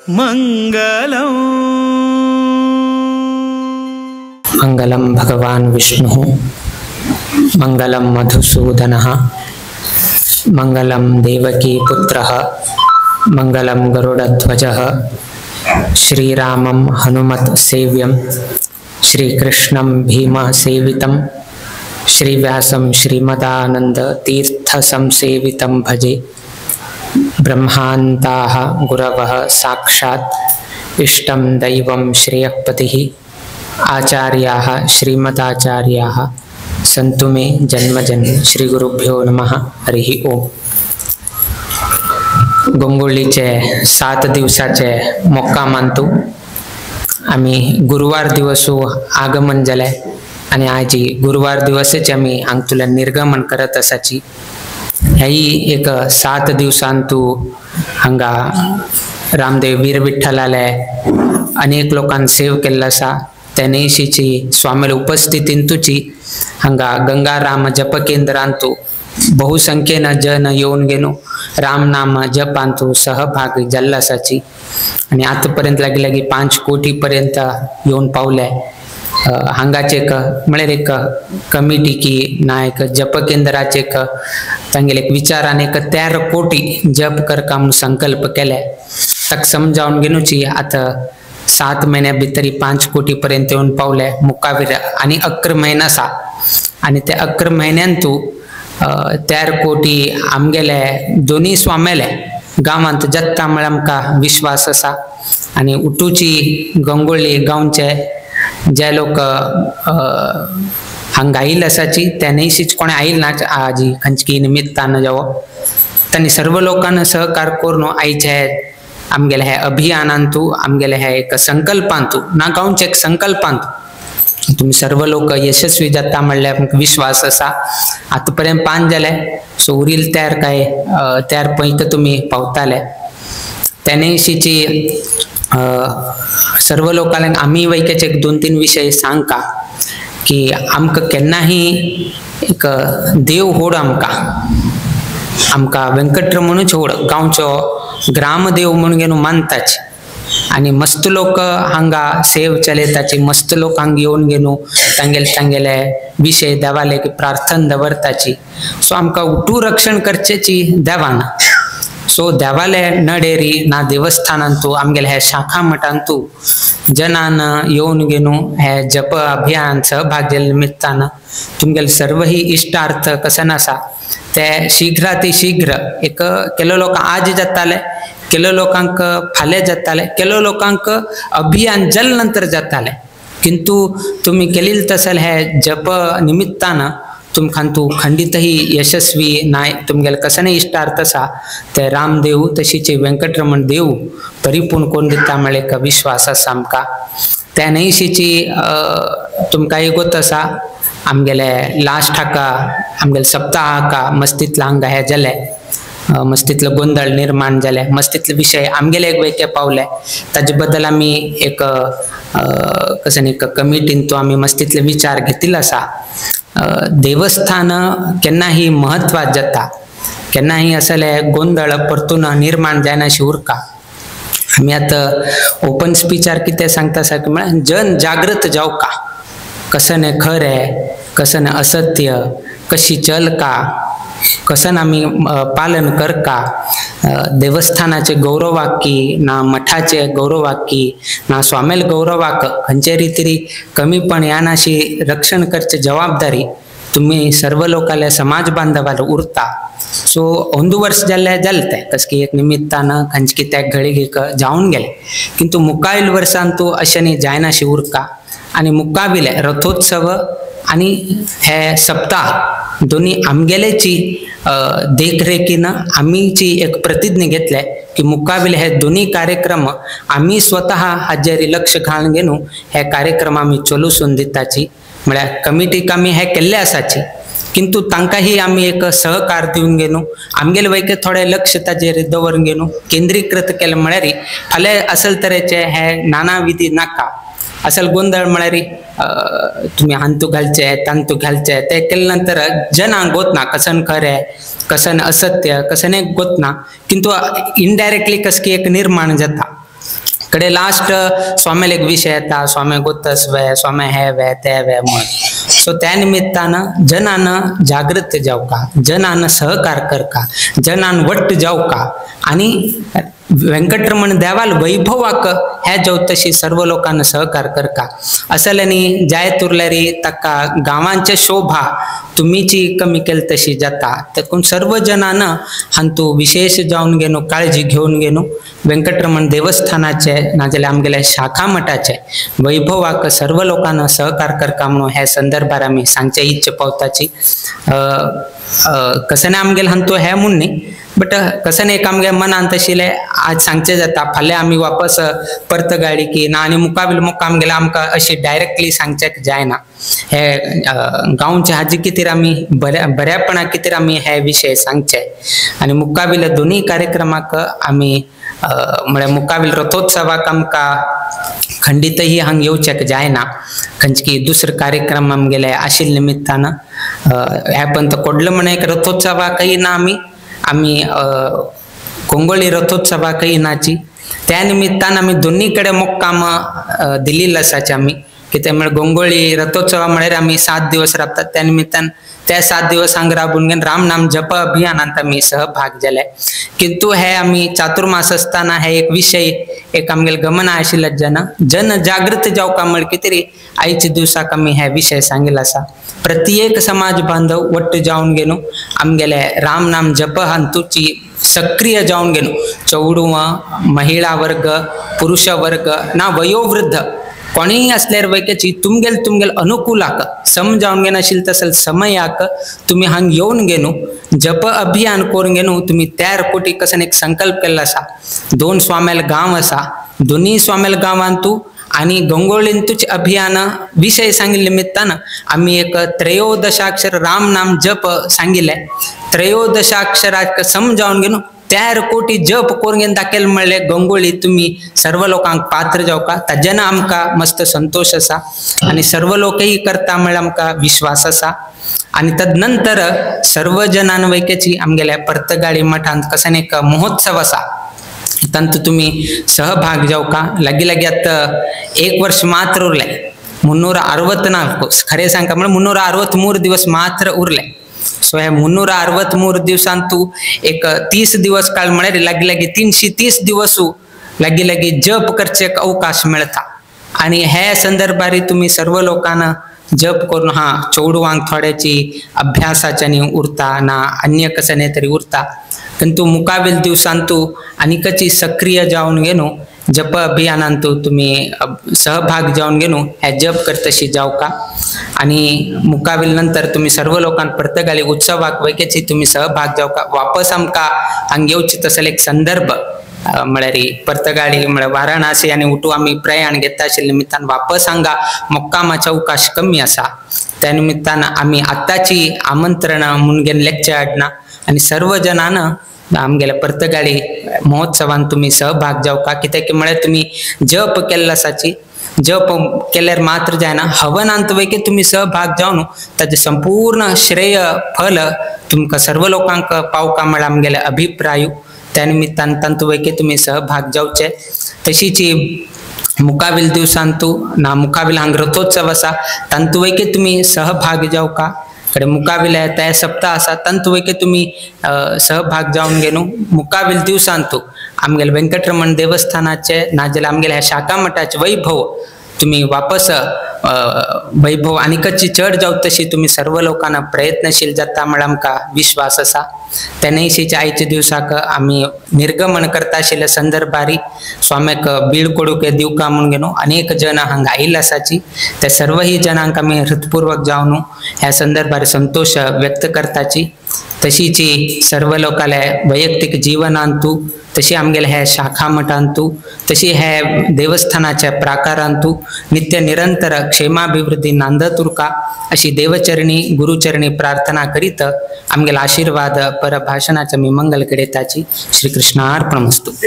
मंगलम। मंगलम भगवान विष्णु, मंगलम मधुसूदनः, मंगलम देवकी पुत्रः, मंगलम गरुडध्वजः, श्रीरामं हनुमत् सेव्यं, श्रीकृष्णं भीम सेवितं, श्रीव्यासं श्रीमदानंद तीर्थ संसेवितं भजे। ब्रह्मान्ताः गुरवः साक्षात् इष्टं दैवं श्रेयःपतिः, आचार्याः श्रीमदाचार्याः सन्तु मे जन्म जन्म। श्री गुरुभ्यो नमः। हरिः ओम। गंगोळीचे 7 दिवसाचे मोक्कामांतु आमी गुरुवार दिवसू आगमन जालें आनी आजी गुरुवार दिवसच आमी हांगतुल्यान निर्गमन करत आसाची। हेय एक 7 दिवसांतु हांगा रामदेव वीर विठ्ठलाले अनेक लोकांक सेव केल्लो आसा। तेनेशीची स्वामीले उपस्थितींतूची हांगा गंगाराम जप केंद्रांतु बहुसंख्येन जन येवन घेवन राम नाम जपांतु सहभागी जाल्लो आसाची आनी आतां पर्यंत लागीं लागीं 5 कोटी पर्यंत येवन पावले। हांगाचे एक म्हळ्यार एक कमिटी की ना एक जप केंद्राचे एक तांगेले एक विचारान एक 13 कोटी जप करका म्हूण संकल्प केले। ताका समजावन घेवची आतां 7 म्हयन्या भितर 5 कोटी पर्यंत येवन पावले। मुखावेर आनी 11 म्हयनो आसा आनी ते 11 म्हयन्यांतू 13 कोटी आमगेले दोनी स्वामेले गांवांत जाता म्हळ्यार आमकां विश्वास आसा। आनी उटूची गंगोळी गांवचे जे लोक हांगा आयिल्ले आसाची तेन्नाशीच कोणें आयिल्ले ना आजी खंयची निमित्तान जावो तांणी सर्व लोकांना सहकार करून आयचे आमगेले हे अभियानांतू आमगेले हे एक संकल्पांतू ना गांवचे एक संकल्पांतू तुमी सर्व लोक यशस्वी जाता म्हणल्यार विश्वास आसा। आतां पर्यंत 5 जाले सो उरील तयार काय तयार पैक तुमी पावताले। तेन्नाशीची सर्व लोकांक आमी वैक्याचे एक 2-3 विशय सांगका की आमकां केन्नाही एक देव होड आमकां आमकां वेंकटरमणूच होड गांवचो ग्रामदेव म्हणून घेवन मानताच आनी मस्त लोक हांगा सेव चलयताची, मस्त लोक हांगा येवन घेवन तांगेले तांगेले विशय देवाले प्रार्थना दवरताची। सो आमकां उठू रक्षण करचेची देवान। सो देवाले नडेरी ना देवस्थानांतू आमगेले हे शाखा मठांतू जनान येवन घेवन हे जप अभियान सहभाग जाल्ले निमित्तान तुमगेले सर्वही इश्टार्थ कसन आसा ते शीघ्रातिशीघ्र एक केलो लोक आज जाताले, केलो लोकांक फाल्यां जाताले, केलो लोकांक अभियान जल नंतर जाताले, किंतु तुमी केलेल तसल हे जप निमित्तान तुमकां तूं खंडितही यशस्वी नाय तुमगेले कसने इश्टार्थ आसा ते रामदेव तशीच वेंकटरमण देव परिपूर्ण कोण दिता म्हळ्यार एक विश्वास आसा आमकां। त्या न्हयशीची तुमकां एक गोत आसा आमगेले लास्ट हाका आमगेले सप्ताह हाका मस्तीतलो हांगा हें जालें, मस्तीतलो गोंदळ निर्माण जाले, मस्तीतले विशय आमगेले एक वैके पावले। ताजे बद्दल आमी एक कशें न्ही एक कमिटीन तो आमी मस्तीतले विचार घेतिल्लो आसा। देवस्थान केन्नाही महत्वाक जाता, केन्नाही असले गोंदळ परतून निर्माण जायना अशी उरका। आमी आतां ओपन स्पिचार कितें सांगता सारकें म्हळ्यार जन जागृत जावका, कसन खरें कसन असत्य, कशी चलका कसन आमी पालन करका, देवस्थानाचे गौरवाक की ना मठाचे गौरवाक की ना स्वामेल गौरवाक खंयचे रितीरी कमीपण यानाशी रक्षण करचे जबाबदारी तुम्ही सर्व लोकांले समाज बांधवाले उरता। सो अंदू वर्ष जाल्ले जालें तें कसकी एक निमित्तान खंयचे त्या घळीक जावन गेले, किंतु मुखाईल वर्सान तूं अशें न्ही जायनाशी उरका। आनी मुखाविले रथोत्सव आनी हे सप्ताह दोनी आमगेलेची देखरेखीन आमीची एक प्रतिज्ञा घेतले की मुखाविले हे दोनी कार्यक्रम आमी स्वतः हाजेर लक्ष घालून घेवन हे कार्यक्रम आमी चलूसून दिताची। म्हळ्यार कमिटीक आमी हे केल्ले आसाची, किंतु तांकांही आमी एक सहकार दिवन घेवन आमगेले वैके थोडे लक्ष ताजेर दवरून घेवन केंद्रीकृत केलें म्हळ्यार फाल्यां असल तरेचे हे नाना विधी नाका, असल गोंदळ म्हळ्यार तुमी हांतू घालचे तांतू घालचे ते केले नंतर जनांक गोत ना कसन खरें कसन असत्य कसन एक गोत ना, किंतु इनडायरेक्टली कसकी एक निर्माण जाता। कडे लास्ट स्वाम्याला एक विषय येता, स्वामी गोतस वे, स्वामी हे वे ते वे म्हण. सो त्या निमित्तानं जनानं जागृत जावका, जनानं सहकार करका, जनान वट्ट जावका आणि व्यंकटरमण देवाल वैभवाक ह्या जाव तशी सर्व लोकांना सहकार करका. असल्यानी जायत उरल्यारी ताका गांवांचे शोभा तुमीची कमी केली तशी जाता. तेकून सर्व जनानं हांतू विशेष जावन घेवन काळजी घेवन घेवन व्यंकटरमण देवस्थानाचे नाजाल्यार आमगेल्या शाखा मठाचे वैभवाक सर्व लोकांना सहकार करका म्हणून ह्या संदर्भार आमी सांगचे इच्छा पावताची. कसं ना आमगेले हांतू हे म्हूण न्ही, बट कसं एक आमगे मनांत आशिल्लें आज सांगचें जाता, फाल्यां आमी वापस परत गाडी की ना आनी मुखावेल मुखार आमगेले आमकां अशी डायरेक्टली सांगचें जायना. हे गांवचे हाजे खातीर आमी बऱ्यापणा खातीर आमी हे विशय सांगचे आनी मुखावेल्या दोनूय कार्यक्रमाक आमी म्हळ्यार मुखावेल रथोत्सवाक आमकां खंडीतही हांग येवचेक जायना, खंयची दुसरो कार्यक्रम आमगेले आशिल्ले निमित्तान ह्या पंत कोडलो म्हण एक रथोत्सवाकय ना आमी आमी कोंगोळी रथोत्सवाकय नाची. त्या निमित्तान आमी दोन्ही कडेन मुक्काम दिल्ली आसाची आमी, कितें म्हळ्यार गोंगोळी रथोत्सवा म्हळ्यार आमी 7 दिवस राबतात. त्या निमित्तान त्या 7 दिवस हांगा राबून घेवन राम नाम जप अभियानांत आमी सहभाग जाले. किंतु हे आमी चातुर्मास आसतना हे एक विशय एक आमगेले गमना आशिल्ले जन जन जागृत जावका म्हळ कितें आयच्या दिवसाक आमी हे विशय सांगिल्लो आसा. प्रत्येक समाज बांधव वट्ट जावन घेवन आमगेले राम नाम जप हातूची सक्रिय जावन घेवन चेडवां, महिला वर्ग, पुरुष वर्ग ना वयोवृद्ध कोणीय असल्यार वैकेची तुमगेल तुमगेल अनुकूलाक समजावन घेवन आशिल्ले तसले समयाक तुमी हांग येवन घेवन जप अभियान करून घेवन तुमी तयार कोटी कसन एक संकल्प केल्लो आसा. 2 स्वाम्याल गांव आसा, दोनूय स्वाम्याल गांवांतू आनी गंगोळींतूच अभियान विशय सांगिल्ले निमित्तान आमी एक त्रयोदशाक्षर राम नाम जप सांगिल्लें. त्रयोदशाक्षराक समजावन घेवन तयार कोटी जप करून घेवन दाखयल म्हणलें गंगोळी तुमी सर्व लोकांक पात्र जावका. ताज्यान आमकां मस्त संतोश आसा आनी सर्व लोकय करता म्हळ्यार आमकां विश्वास आसा. आनी तदनंतर सर्व जनान वैकेची आमगेल्या पर्तगाळी मठांत कसन एक महोत्सव आसा तांतूत तुमी सहभाग जावका. लागीं लागीं आतां 1 वर्ष मात्र उरलें, 364 खरें सांगता म्हळ्यार 363 दिवस मात्र उरले. सो हे 363 दिवसांत तूं एक 30 दिवस काळ म्हळ्यार लागीं लागीं 330 दिवस लागीं लागीं जप करचे एक अवकाश मेळटा. आनी हे संदर्भार तुमी सर्व लोकांना जप करून हा चेडवांक थोड्याची अभ्यासाच्यानी उरता ना अन्य कशाने तरी उरता, परंतु मुखावेल दिवसांतू आनीकची सक्रिय जावन घेवन जप अभियानांतू तुमी सहभाग जावन घेवन हे जप करतशी जावका. आनी मुखावेल नंतर तुमी सर्व लोकांक पर्तगाळी उत्सवाक वैकेची तुमी सहभाग जावका. वापस आमकां हांग येवचे तसले एक संदर्भ म्हळ्यार पर्तगाळी म्हळ्यार वाराणसी आनी उठू आमी प्रयाण घेता आशिल्ले निमित्तान वापस हांगा मुक्कामाचो अवकाश कमी आसा. त्या निमित्तान आमी आतांची आमंत्रणां म्हूण घेवन लेक्चर हाडना आनी सर्व जनान आमगेल्या पर्तगाळी महोत्सवान तुमी सहभाग जावका. कित्याक म्हळ्यार तुमी जप केल्लो आसाची, जप केल्यार मात्र जायना, हवनांत वैके तुमी सहभाग जावन ताजें संपूर्ण श्रेय फल तुमकां सर्व लोकांक पावका म्हळ्यार आमगेले अभिप्राय. त्या निमित्तान तांतू वैके तुमी सहभाग जावचे. तशीची मुखावेल दिवसांतू ना मुखावेल हांग रथोत्सव आसा तांतू वैके तुमी सहभाग जावका. कडे मुखावेल त्या सप्ताह आसा तांतू वैके तुमी सहभाग जावन घेवन मुखावेल दिवसांतू आमगेले व्यंकटरमण देवस्थानाचे नाजाल्यार आमगेल्या ह्या शाखा मठाचे वैभव तुमी वापस वैभव आनीकची चड जावं तशी तुमी सर्व लोकांना प्रयत्नशील जाता म्हळ्यार आमकां विश्वास आसा. तेन्नाशीच्या आयच्या दिवसाक आमी निर्गमन करता आशिल्ल्या संदर्भारी स्वाम्याक बीळ कोडूक दिवका म्हूण घेवन अनेक जन हांगा आयिल्ले आसाची. त्या सर्वही जनांक आमी हृतपूर्वक जावन ह्या संदर्भार संतोश व्यक्त करताची. तशीची सर्व लोकांले वैयक्तीक जिवनांतू तशी आमगेले हे शाखा मठांतू तशी हे देवस्थानाच्या प्राकारांतू नित्य निरंतर क्षेमाभिवृद्धी नांदत उरका अशी देवचरणी गुरुचरणी प्रार्थना करीत आमगेला आशीर्वाद परभाषणाच्या मी मंगल कडेताची. श्रीकृष्णार्पणमस्तु.